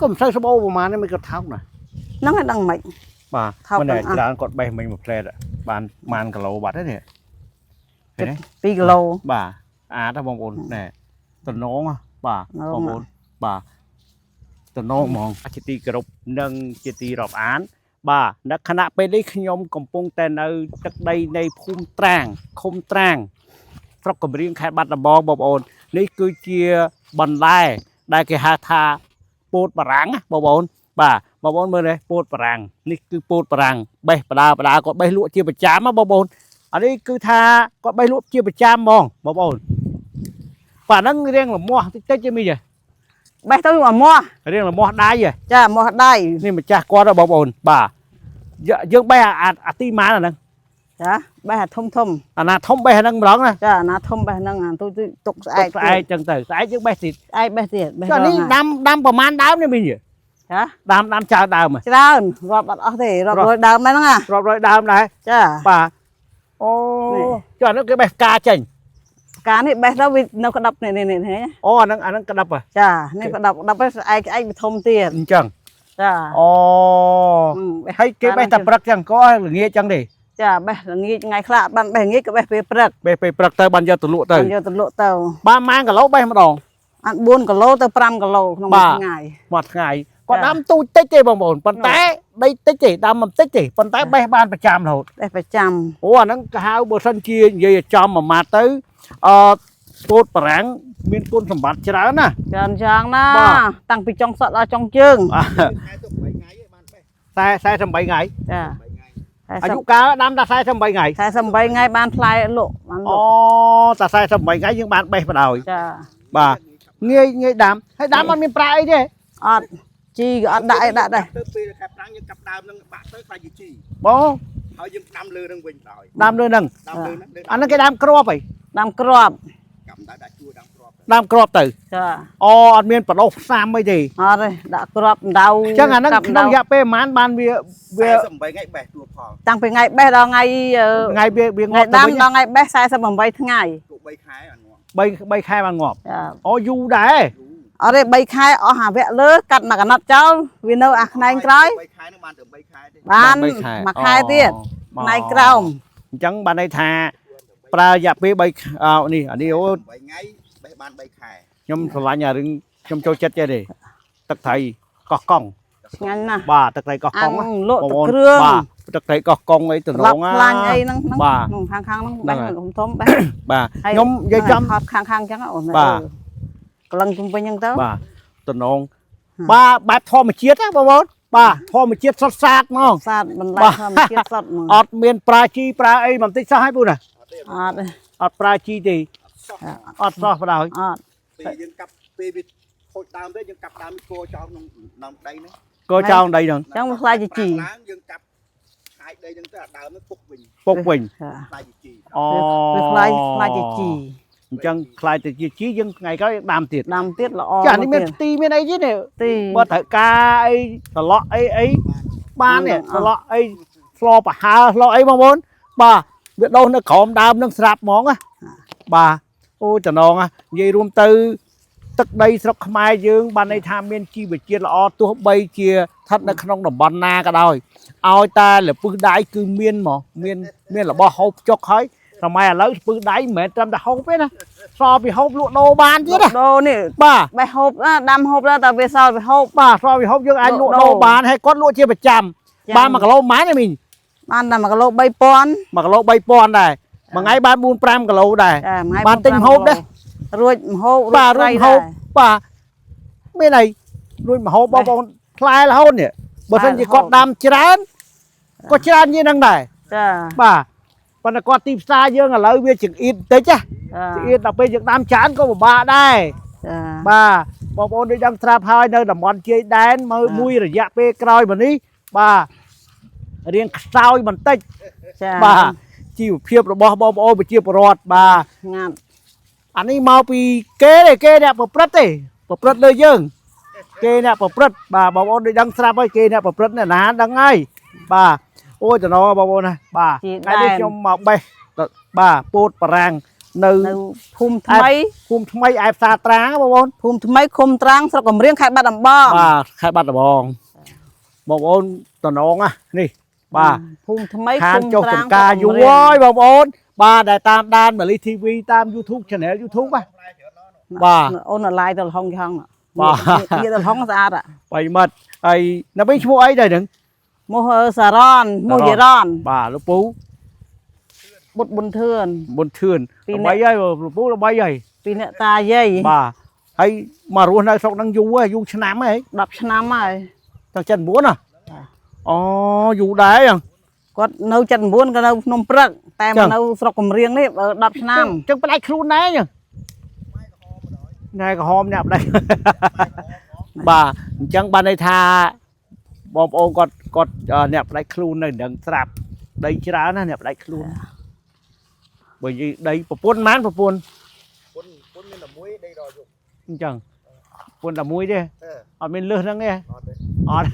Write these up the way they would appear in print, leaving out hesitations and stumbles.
ក៏មិនសូវស្បូរប្រហែលទេមិនក៏ថោកណាស់ ហ្នឹងឯងដឹងមិន បាទ ថោក មិនដែរ ទាំងអស់ ច្រើនគាត់បេះមិញមួយផ្លែតបានប៉ុន្មានគីឡូបាត់ទេនេះឃើញទេ 2គីឡូ បាទអាតហ៎បងប្អូនណែតំណងហ៎បាទ តំណង បងប្អូនបាទតំណងហ្មងជាទីគោរពនិងជាទីរាប់អាន បាទនៅខណៈពេលនេះខ្ញុំកំពុងតែនៅទឹកដីនៃភូមិត្រាងឃុំត្រាងស្រុកកំរៀងខេត្តបាត់ដំបងបងប្អូននេះគឺជាបន្លែដែលគេហៅថាពោតបារាំងណាបងប្អូនបាទបងប្អូនមើលនេះពោតបារាំងនេះគឺពោតបារាំងបេះបដាបដាគាត់បេះលក់ជាប្រចាំណាបងប្អូនអានេះគឺថាគាត់បេះលក់ជាប្រចាំហ្មងបងប្អូនបាទហ្នឹងរៀងលមាស់តិចតិចទេមីហ៎ បេះទៅអាមាស់ រៀងលមាស់ដៃហ៎ ចាអាមាស់ដៃ នេះម្ចាស់គាត់ហ៎បងប្អូនបាទយើងបេះអាទីម៉ានអាហ្នឹង ចាបេះអាធំធំ អាណាធំបេះអាហ្នឹងម្ដងណា ចាអាណាធំបេះហ្នឹងអាទូចទុកស្អែក ទុកស្អែកចឹងទៅស្អែកយើងបេះទៀត ស្អែកបេះទៀតបេះ ចុះនេះ រាល់ថ្ងៃ ដាំដាំប្រហែលដើមនេះមី ចា ដាំដាំចោលដើមហ៎ ច្រើនរាប់អត់អស់ទេរាប់រយដើមហ្នឹងណា រាប់រយដើមដែរ ចា បាទអូ នេះ ចុះអាហ្នឹងគេបេះផ្កាចេញ ផ្កានេះបេះទៅវានៅក្តាប់នេះនេះនេះនេះ អូអាហ្នឹងអាហ្នឹងក្តាប់ហ៎ ចានេះក្តាប់ក្តាប់ទៅស្អែកស្អែកវាធំទៀត អញ្ចឹង ចា អូ ហឹមបេះ ហើយគេបេះតែព្រឹកចឹងក៏ល្ងាចចឹងទេ ចាបេះល្ងាចថ្ងៃខ្លះអត់បានបេះល្ងាចក៏បេះពេលព្រឹក បេះពេលព្រឹកទៅបានយកទៅលក់ទៅ បានយកទៅលក់ទៅ បានម៉ានគីឡូបេះម្ដង អាន4គីឡូទៅ5គីឡូក្នុងមួយថ្ងៃ មួយថ្ងៃគាត់ ចា ដាំទូចតិចទេបងប្អូនប៉ុន្តែដីតិចទេដាំមិនតិចទេប៉ុន្តែបេះបានប្រចាំរហូត បេះប្រចាំ អូអាហ្នឹងគេហៅបើសិនជានិយាយឲ្យចំមួយម៉ាត់ទៅអឺពោតបារាំងមានគុណសម្បត្តិច្រើនណាស់ ច្រើនយ៉ាងណា បាទ តាំងពីចុងសក់ដល់ចុងជើង ខែទៅ8ថ្ងៃឯងបានបេះ តែ48ថ្ងៃ ចា 8ថ្ងៃ អាយុកាលដាំតែ48ថ្ងៃ 48ថ្ងៃបានផ្លែលក់បានល អូ ក់ តែ48ថ្ងៃយើងបានបេះបណ្ដោយ ចា បាទងាយងាយដាំហើយដាំអត់មានប្រាក់អីទេ អត់ជីក៏អត់ដាក់អីដាក់ដែរ ទៅពេលខែប្រាំងយើងកាប់ដើមនឹងបាក់ទៅខ្លាចជាជី បង ហើយយើងដាំលើនឹងវិញដល់ ដាំលើហ្នឹង ដាំលើហ្នឹង អាហ្នឹងគេដាំគ្រាប់អី ដាំគ្រាប់ កាប់ដើមដាក់ជួរដាំគ្រាប់ ដាំគ្រាប់ទៅ ចា អូអត់មានបដោះផ្សាំអីទេ អត់ទេដាក់គ្រាប់ដៅ អញ្ចឹងអាហ្នឹង កាប់ ក្នុងរយៈពេលប្រហែលបានវាវា 48ថ្ងៃបេះទួផល តាំងពីថ្ងៃបេះដល់ថ្ងៃអឺ ថ្ងៃវាវាងា ថ្ងៃដាំ ប់ទៅវិញ ដល់ថ្ងៃបេះ48ថ្ងៃ ទោះ3ខែអាងាប់ 3 3ខែបានងាប់ ចា អូយូរដែរ យូរ អត់ទេ3ខែអស់អាវៈលើកាត់មួយកណត់ចោលវានៅអាខ្នែងក្រោយ 3ខែនឹងបានទៅ3ខែទេ បាន បីខែ មួយខែទៀត អូ ផ្នែកក្រោម អញ្ចឹងបានន័យថាប្រើរយៈពេល3អោនេះអានេះអូ 8ថ្ងៃបេះបាន3ខែ ខ្ញុំស្រឡាញ់អារឿងខ្ញុំចូលចិត្តចេះទេទឹកត្រីកោះកុង ឆ្ងាញ់ណាស់ បាទទឹកត្រីកោះកុង អាំងលក់ បងប្អូន ទឹកគ្រឿង បាទទឹកត្រីកោះកុងអីតំណ ឡប់ ង ខ្លាញ់អីហ្នឹងហ្នឹង បាទ ក្នុងខាងខាងហ្នឹង ហ្នឹងហើយ បេះធំធំបេះ បាទ ហើយ ខ្ញុំនិយាយចំ ហត់ខាងខាងអញ្ចឹងអូន បាទ ក្លឹងជុំវិញអញ្ចឹងទៅ បាទតំណងបាទបែបធម្មជាតិណាបងប្អូនបាទធម្មជាតិសុទ្ធសាធហ្មង សាទបន្លែ បាទ ធម្មជាតិសុទ្ធហ្មង អត់មានប្រើជីប្រើអីបន្តិចសោះហើយពូណា អត់ទេ អត់ប្រើជីទេ សោះ អត់សោះបណ្ដោយ អត់ ពេលយើងកាប់ពេលវាខូចដើមទៅយើងកាប់ដើមគោចោលក្នុងក្នុងដីហ្នឹង ក៏ចោលដីហ្នឹង អញ្ចឹងវាខ្លាចជាជី ឡើងយើងកាប់ឆាយដីហ្នឹងទៅអាដើមហ្នឹងពុកវិញ ពុកវិញ ចា ខ្លាចជាជី អូ វាខ្លាចខ្លាចជាជី អញ្ចឹងខ្លាចទៅជាជីយើងថ្ងៃក្រោយយើងដាំទៀត ដាំទៀតល្អ ចានេះមាន ទៀត ផ្ទីមានអីទៀតនេះ ទី បើត្រូវការអីត្រឡក់អីអីបាននេះត្រឡក់អីស្លប្រហើស្លអីបងប្អូនបាទវាដុះនៅក្រោមដើមនឹងស្រាប់ហ្មងណាបាទអូចំណងណានិយាយរួមទៅ ទឹកដីស្រុកខ្មែរយើងបានន័យថាមានជីវជាតិល្អទោះបីជាស្ថិតនៅក្នុងតំបន់ណាក៏ដោយឲ្យតែលពឹសដៃគឺមានហ្មងមានមានរបស់ហូបចុកហើយសម័យឥឡូវលពឹសដៃមិនមែនត្រឹមតែហូបទេណាសល់ពីហូបលក់ដូរបានទៀតណា ដូរនេះ បាទ បេះហូបណាដាំហូបដែរតែវាសល់វាហូប បាទសល់ពីហូបយើងអាចលក់ដូរបានហើយគាត់លក់ជាប្រចាំ ចា បាន1គីឡូប៉ុន្មានទេមីង បានតែ1គីឡូ3000 1គីឡូ3000ដែរមួយថ្ងៃបាន4 5គីឡូដែរ ចាមួយថ្ងៃ បានទិញម្ហូបដែរ រួចម្ហូប បាទរួ ត្រី ចម្ហូបបាទមានអីរួចម្ហូបបងប្អូនផ្លែរហូតនេះបើសិនជាគាត់ដាំច្រើនក៏ច្រើនជាងហ្នឹងដែរ ចា បាទប៉ុន្តែគាត់ទីផ្សារយើងឥឡូវវាចង្អៀតបន្តិចណា ចា ចង្អៀតដល់ពេលយើងដាំច្រើនក៏ពិបាកដែរ ចា បាទបងប្អូនដូចដឹងស្រាប់ហើយនៅតំបន់ជាយដែនមើលមួយរយៈពេលក្រោយមកនេះបាទរៀងខ្សោយបន្តិច ចា បាទជីវភាពរបស់បងប្អូនប្រជាពលរដ្ឋបាទ ងាត់ អានេះមកពីគេទេគេអ្នកប្រព្រឹត្តទេប្រព្រឹត្តលើយើង គេអ្នកប្រព្រឹត្តបាទបងប្អូនដូចដឹងស្រាប់ហើយគេអ្នកប្រព្រឹត្តអ្នកណាដឹងហើយបាទអូយតំណបងប្អូនណាបាទថ្ងៃនេះខ្ញុំមកបេះបាទពោតបារាំង នៅ នៅភូមិថ្មី ភូមិថ្មីឯផ្សារត្រាងបងប្អូន ភូមិថ្មីឃុំត្រាងស្រុកកំរៀងខេត្តបាត់ដំបង បាទខេត្តបាត់ដំបងបងប្អូនតំណងណានេះបាទ ភូមិថ្មី ខា ឃុំ នចុះ ត្រាង ចំការយូរហើយបងប្អូនបាទដែលតាមដានម៉ាលី TV តាម YouTube Channel YouTube បាទ បាទ អូនឡាយទៅលហុងឆង បាទ និយាយទៅលហុងស្អាត បីមិត្តហើយនៅវិញឈ្មោះអីដែរហ្នឹង មកសារ៉នមកយេរ៉ន បាទលោកពូ បុត្រប៊ុនធឿន ប៊ុនធឿន ពី ល្បី អ្នក ហើយលោកពូល្បីហើយ ពីអ្នកតាយាយ បាទហើយមករស់នៅស្រុកហ្នឹងយូរហើយយូរឆ្នាំហើយ 10ឆ្នាំហើយ តាំង79ណាអូយូរដែរហ្នឹង គាត់នៅ79ក៏នៅភ្នំព្រឹកតែ ចឹង មកនៅស្រុកកំរៀងនេះ10ឆ្នាំ ចឹងផ្ដាច់ខ្លួនដែរចឹងណែក្រហមអ្នកផ្ដាច់ បាទអញ្ចឹងបានន័យថាបងប្អូនគាត់គាត់អ្នកផ្ដាច់ខ្លួននៅនឹងស្រាប់ដីច្រើនណាស់អ្នកផ្ដាច់ខ្លួនបើនិយាយដីប្រពន្ធប៉ុន្មានប្រពន្ធ ពុនពុនមានតែមួយដីរយប់ អញ្ចឹងប្រពន្ធតែមួយទេ ទេ អត់មានលឹះហ្នឹងទេ អត់ទេ អត់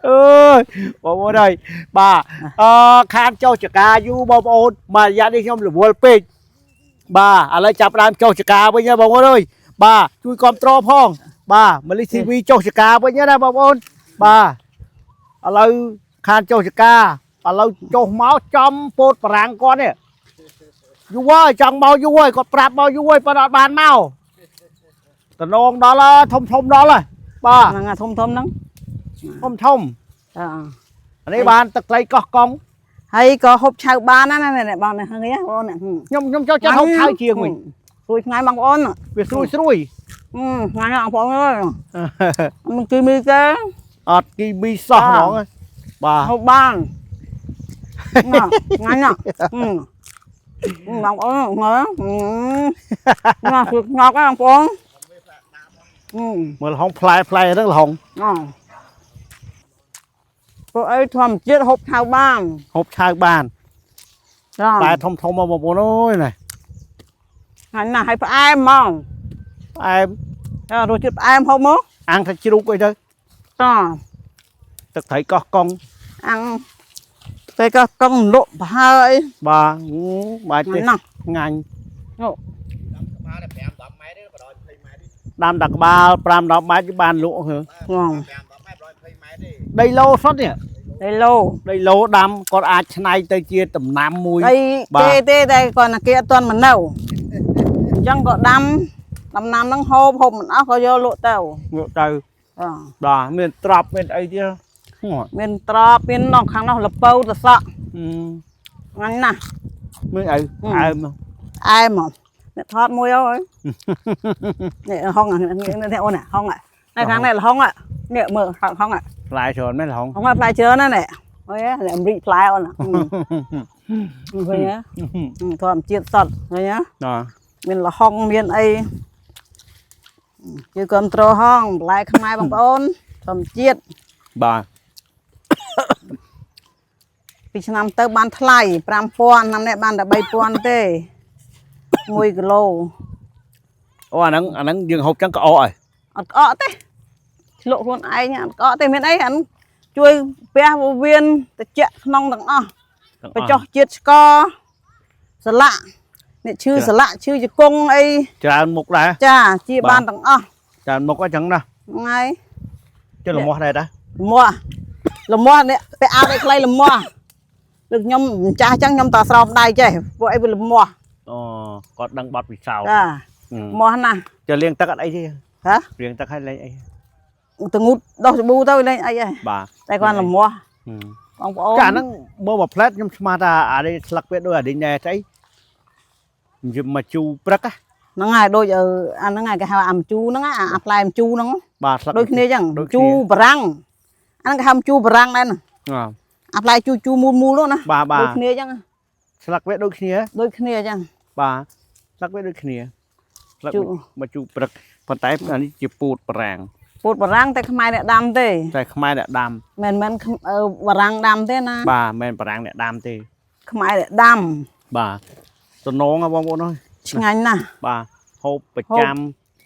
អើយបងប្អូនអើយបាទអឺខានចុះចកាយូរបងប្អូនមួយរយៈនេះខ្ញុំរវល់ពេកបាទឥឡូវចាប់ផ្ដើមចុះចកាវិញហើយបងប្អូនអើយបាទជួយគ្រប់គ្រងផងបាទម៉ាលី TV ចុះចកាវិញណាបងប្អូនបាទឥឡូវខានចុះចកាឥឡូវចុះមកចំពោតបារាំងគាត់នេះយូរហើយចង់មកយូរហើយគាត់ប្រាប់មកយូរហើយប៉ុន្តែអត់បានមកតំណងដល់ហើយធំធំដល់ហើយបាទ ហ្នឹងអាធំធំហ្នឹង ធំធំ ចា អានេះបានទឹកត្រីកោះកុង ហើយក៏ហូបឆៅបានណាស់នេះបងនេះហ្នឹងបងនេះ ខ្ញុំខ្ញុំចូលចិត្តហូបឆៅជាងវិញ ស្រួយថ្ងៃបងប្អូន វាស្រួយស្រួយ ថ្ងៃនេះបងប្អូនអើយមិនគីមីទេ អត់គីមីសោះហ្មងបាទ ហូបបានណាថ្ងៃនេះបងប្អូនងើណាគឺងក់បងប្អូន មើលល្ហុងផ្លែផ្លែហ្នឹងល្ហុង អពួកអីធម្មជាតិហូបឆៅបាន ហូបឆៅបាន ចា តែធំធំមកបងប្អូនអើយណែ ថ្ងៃណាឲ្យផ្អែមហ្មង ផ្អែម រសជាតិផ្អែមហូបមក អាំងថាជ្រូកអីទៅ ចា ទឹកត្រីកោះកុង អាំងតែក៏កង់លក់ប្រហើអី បាទបាទទេ ណា ងាញ់ ដាំក្បាលតែ5 10ម៉ែត្រទេបដ20ម៉ែត្រទេ ដាំដាក់ក្បាល5 10ម៉ែត្របានលក់ហឺ ងង 5 10ម៉ែត្រ120ម៉ែត្រទេ ដីឡូសុទ្ធនេះ ដីឡូ ដីឡូដាំគាត់អាចឆ្នៃទៅជាដំណាំមួយ ដី បាទ គេទេតែគាត់ណាគេអត់ទាន់មកនៅអញ្ចឹងក៏ដាំដំណាំហ្នឹងហូបហូបមិនអស់ក៏យកលក់ទៅ ងក់ទៅ អ បាទមានត្រប់មានអីទៀតហឹម មានត្រប់មាននៅខាងនោះលពៅតសក់ងាញ់ណាស់ មានអីផ្អែមនោះ អែមហ្មងអ្នកថតមួយអើយនេះហងនេះអូនហងនេះខាងនេះលហុងនេះមើលហង ផ្លែច្រើនមែនល្ហុង ហងផ្លែច្រើនណាស់នេះអូយនេះអំរីកផ្លែអូនឃើញទេធម្មជាតិសតឃើញទេ ណា មានលហុងមានអីជួយគ្រប់គ្រងហងបន្លែខ្មែរបងប្អូនធម្មជាតិ បាទ ពីឆ្នាំទៅបានថ្លៃ5000ឆ្នាំនេះបានតែ3000ទេ1គីឡូ អូអាហ្នឹងអាហ្នឹងយើងហូបចឹងក៏អកហើយ អត់ក្អកទេឆ្លក់ខ្លួនឯងអត់ក្អកទេមានអីអានជួយពះវវៀនតិចក្នុងទាំងអស់ ទាំងអស់ បញ្ចុះជាតិស្ករសន្លាក់អ្នកឈឺសន្លាក់ឈឺជង្គង់អី ច្រើនមុខដែរ ចាជាបានទាំងអស់ ច្រើនមុខអញ្ចឹងណា ហ្នឹងហើយ ចុះលមាស់ដែរតា លមាស់លមាស់នេះពាក់អាវឲ្យខ្លីលមាស់លើកខ្ញុំម្ចាស់អញ្ចឹងខ្ញុំតស្រោមដៃចេះពួកអីវាលមាស់ អូគាត់ដឹងបាត់ពិសោធន៍ ចាមាស់ណាស់ ចុះលាងទឹកអត់អីទេ ហ៎ លាងទឹកឲ្យលេងអី ទៅងូតដោះសាប៊ូទៅលេងអីហ៎ បាទ តែគាត់លមាស់បងប្អូន ចាអាហ្នឹងមើលមួយផ្លែតខ្ញុំស្មានថាអានេះស្លឹកវាដូចអានេះណែស្អីយមកជូរព្រឹក ហ្នឹងហើយដូចអាហ្នឹងហើយគេហៅអាមជូហ្នឹងអាផ្លែអាមជូហ្នឹង បាទស្លឹក ដូចគ្នាអញ្ចឹង ដូចគ្នា ជូបារាំងអាហ្នឹងគេហៅជូបារាំងដែរណាអាផ្លែជូជូមូលមូលនោះណា បាទបាទ ដូចគ្នាអញ្ចឹង ស្លឹកវាដូចគ្នា ដូចគ្នាអញ្ចឹង បាទស្លឹកវាដូចគ្នាស្លឹក ជូរ មកជូរព្រឹកប៉ុន្តែអានេះជាពូតបារាំង ពោតបារាំងតែខ្មែរអ្នកដាំទេ តែខ្មែរអ្នកដាំ មិនមែនបារាំងដាំទេណា បាទមិនមែនបារាំងអ្នកដាំទេ ខ្មែរអ្នកដាំ បាទតំណងហ៎បងប្អូនអើយ ឆ្ងាញ់ណាស់ បាទហូបប្រចាំ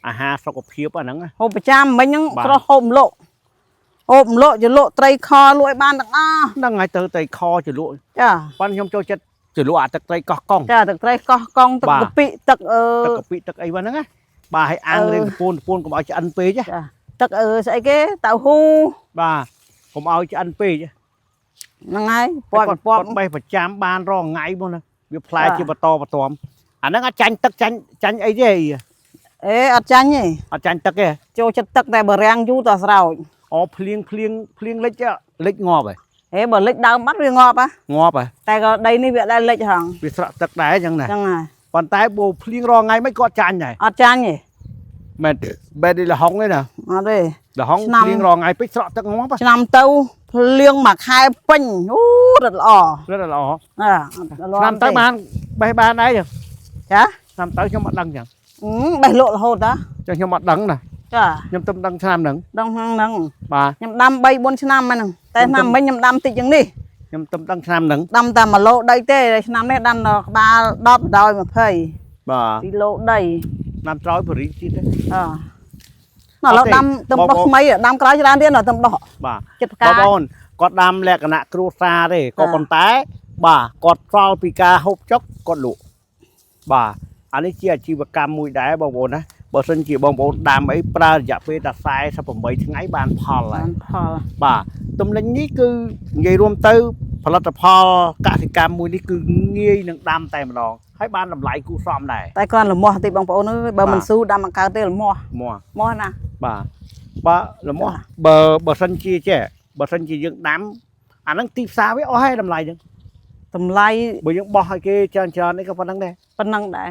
អាហារសុខភាពអាហ្នឹងណា ហូបប្រចាំមិញហ្នឹង បាទ ស្រស់ហូបម្លក់ អូបលក់ជលក់ត្រីខលក់ឲ្យបានទាំងអស់ ហ្នឹងហើយទៅត្រីខជ្រលក់ ចា ប៉ុន្តែខ្ញុំចូលចិត្តជ្រលក់អាទឹកត្រីកោះកុង ចាទឹកត្រីកោះកុងទឹក បាទ កាពិទឹកអឺ ទឹកកាពិទឹកអីហ្នឹងណាបាទឲ្យអាំង អឺ រៀងតពូនតពូនកុំឲ្យឆ្អិនពេកណា ចាទឹកអឺស្អីគេតៅហ៊ូ បាទកុំឲ្យឆ្អិនពេក ហ្នឹងហើយព គាត់ ណ៌ពណ៌ គាត់បេះប្រចាំបានរាល់ថ្ងៃមកណាវាផ្លែ បាទ ជាបន្តបន្ទាប់អាហ្នឹងអត់ចាញ់ទឹកចាញ់ចាញ់អីទេអី អេអត់ចាញ់ទេ អត់ចាញ់ទឹកទេ ចូលចិត្តទឹកតែបើរាំងយូរតស្រោច អូភ្លៀងភ្លៀងភ្លៀងលិចលិចងាប់ហ៎ ហេបើលិចដើមបាត់វាងាប់ហ៎ ងាប់ហ៎ តែក៏ដីនេះវាអត់ដែលលិចហង វាស្រក់ទឹកដែរអញ្ចឹងណា ហ្នឹងហើយ ប៉ុន្តែបើភ្លៀងរាល់ថ្ងៃមិនគាត់ចាញ់ដែរ អត់ចាញ់ទេ មែនទេបែរនេះលហុងទេណា អត់ទេ លហុង ឆ្នាំ ភ្លៀងរាល់ថ្ងៃពេកស្រក់ទឹកងាប់ហ៎ ឆ្នាំទៅភ្លៀងមួយខែពេញអូរត់ល្អ រត់ល្អ អើអត់ល្អ ឆ្នាំទៅបានបេះបានដែរ ចា ឆ្នាំទៅខ្ញុំអត់ដឹងចឹង អឺបេះលក់រហូតតា ចឹងខ្ញុំអត់ដឹងណា ចា ខ្ញុំទៅដឹងឆ្នាំហ្នឹង ដឹងហ្នឹងហ្នឹង បាទ ខ្ញុំដាំ3 4ឆ្នាំហ្នឹងតែឆ្នាំមិញខ្ញុំដាំតិចជាងនេះ ខ្ញុំទៅដឹងឆ្នាំហ្នឹង ដាំតែ1ឡូដីទេតែឆ្នាំនេះដាំដល់ក្បាល10ដល់20 បាទ ពីឡូដី ឆ្នាំក្រោយបរិជាតិទេ អណ៎ឥឡូវដាំទឹម បង ដោះថ្មីដាំក្រោយច្រើនទៀតដល់ទឹមដោះ បាទ ចិត្តផ្កា បងប្អូនគាត់ដាំលក្ខណៈគ្រួសារទេក៏ប៉ុន្តែ បាទគាត់សល់ពីការហូបចុកគាត់លក់បាទអានេះជាអាជីវកម្មមួយដែរបងប្អូនណាបើសិនជាបងប្អូនដាំអីប្រើរយៈពេលតែ48ថ្ងៃបានផលហើយ បានផល បាទទំនិញនេះគឺនិយាយរួមទៅ ផលិតផលកសិកម្មមួយនេះគឺងាយនឹងដាំតែម្ដងហើយបានតម្លៃគួរសមដែរ តែគ្រាន់លមាស់តិចបងប្អូនអើយបើ បាទ មិនស៊ូដាំអង្កើតទេលមាស់ មក មាស់ណា បាទបើលមាស់បើបើសិនជាចេះបើសិនជាយើងដាំអាហ្នឹងទីផ្សារវាអស់ហើយតម្លៃហ្នឹង តម្លៃ បើយើងបោះឲ្យគេច្រើនច្រើននេះក៏ប៉ុណ្្នឹងដែរ ប៉ុណ្ណឹងដែរ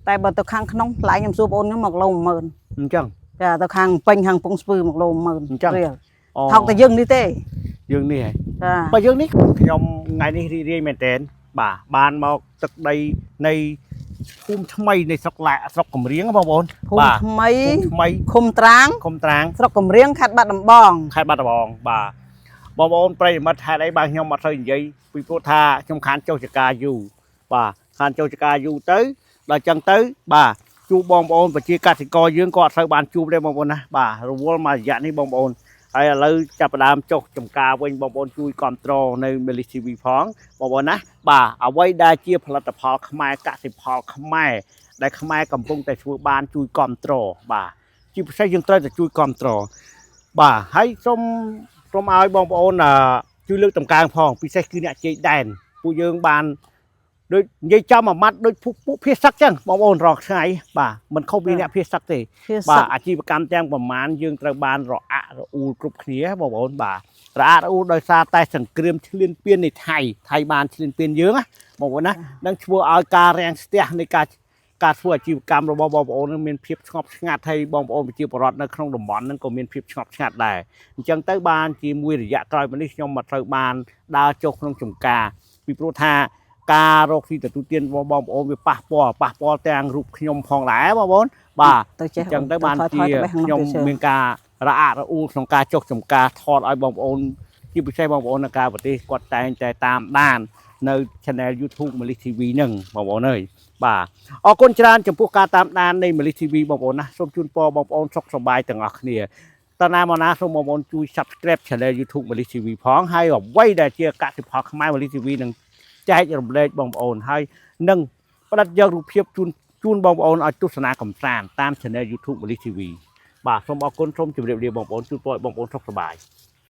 តែបើទៅខាងក្នុងថ្លៃខ្ញុំសួរបងប្អូនខ្ញុំ1គីឡូ10000 អញ្ចឹង ចាទៅខាងពេញខាងពងស្ពឺ1គីឡូ10000 អញ្ចឹង រៀល អូ ថោកតែយើងនេះទេ យើងនេះហ៎ ចា បើយើងនេះខ្ញុំថ្ងៃនេះរីករាយមែនទែនបាទបានមកទឹកដីនៃភូមិថ្មីនៃស្រុកឡាស្រុកកំរៀងបងប្អូន ភូមិ បាទ ថ្មី ភូមិថ្មី ឃុំត្រាង ឃុំត្រាង ស្រុកកំរៀងខេត្តបាត់ដំបង ខេត្តបាត់ដំបងបាទបងប្អូនប្រិយមិត្តហេតុអីបានខ្ញុំអត់សូវនិយាយពីព្រោះថាខ្ញុំខានចុះចការយូរបាទខានចុះចការយូរទៅដល់ចឹងទៅបាទជួបបងប្អូនប្រជាកសិករយើងក៏អត់សូវបានជួបដែរបងប្អូនណាបាទរវល់មួយរយៈនេះបងប្អូនហើយឥឡូវចាប់ផ្ដើមចុះចំការវិញបងប្អូនជួយគ្រប់គ្រងនៅ Melis TV ផងបងប្អូនណាបាទអ្វីដែលជាផលិតផលខ្មែរកសិផលខ្មែរដែលខ្មែរកំពុងតែធ្វើបានជួយគ្រប់គ្រងបាទជាពិសេសយើងត្រូវតែជួយគ្រប់គ្រង បាទហើយសូមសូមឲ្យបងប្អូនអឺជួយលើកតម្កើងផងពិសេសគឺអ្នកជ័យដែនពួកយើងបានដូចនិយាយចំមួយម៉ាត់ដូចពួកពួកភាសឹកចឹងបងប្អូនរាល់ថ្ងៃបាទមិនខុសពីអ្នកភាសឹកទេ ភា បាទ ស អាជីវកម្មទាំងប្រមាណយើងត្រូវបានរអាក់រអួលគ្រប់គ្នាបងប្អូនបាទរអាក់រអួលដោយសារតែសង្គ្រាមឈ្លានពាននៃថៃថៃបានឈ្លានពានយើងណាបងប្អូនណានឹងធ្វើឲ្យការរាំងស្ទះនៃការការធ្វើអាជីវកម្មរបស់បងប្អូននឹងមានភាពស្ងប់ស្ងាត់ហើយបងប្អូនប្រជាពលរដ្ឋនៅក្នុងតំបន់នឹងក៏មានភាពស្ងប់ស្ងាត់ដែរអញ្ចឹងទៅបានជាមួយរយៈក្រោយមកនេះខ្ញុំមកត្រូវបានដើរចុះក្នុងចំការពីព្រោះថាការរកស៊ីទទួលទានរបស់បងប្អូនវាប៉ះពាល់ប៉ះពាល់ទាំងរូបខ្ញុំផងដែរបងប្អូនបាទ ទៅចេះ អញ្ចឹងទៅបាន ថយ ជា ថយទៅបេះខាង ខ្ញុំ នោះទៀត មានការរអាក់រអួលក្នុងការចុះចំការថតឲ្យបងប្អូនជាពិសេសបងប្អូននៅក្រៅប្រទេសគាត់តែងតែតាមដាននៅ Channel YouTube Malis TV ហ្នឹងបងប្អូនអើយបាទអរគុណច្រើនចំពោះការតាមដាននៃ Malis TV បងប្អូនណាសូមជូនពរបងប្អូនសុខសប្បាយទាំងអស់គ្នាតើណាមកណាសូមបងប្អូនជួយ Subscribe Channel YouTube Malis TV ផងហើយអ្វីដែលជាកសិផលខ្មែរ Malis TV នឹងចែករំលែកបងប្អូនហើយនឹងផ្ដិតយករូបភាពជូនជូនបងប្អូនឲ្យទស្សនាកំសាន្តតាម Channel YouTube Malis TV បាទសូមអរគុណសូមជម្រាបលាបងប្អូនជូនពរឲ្យបងប្អូនសុខសប្បាយ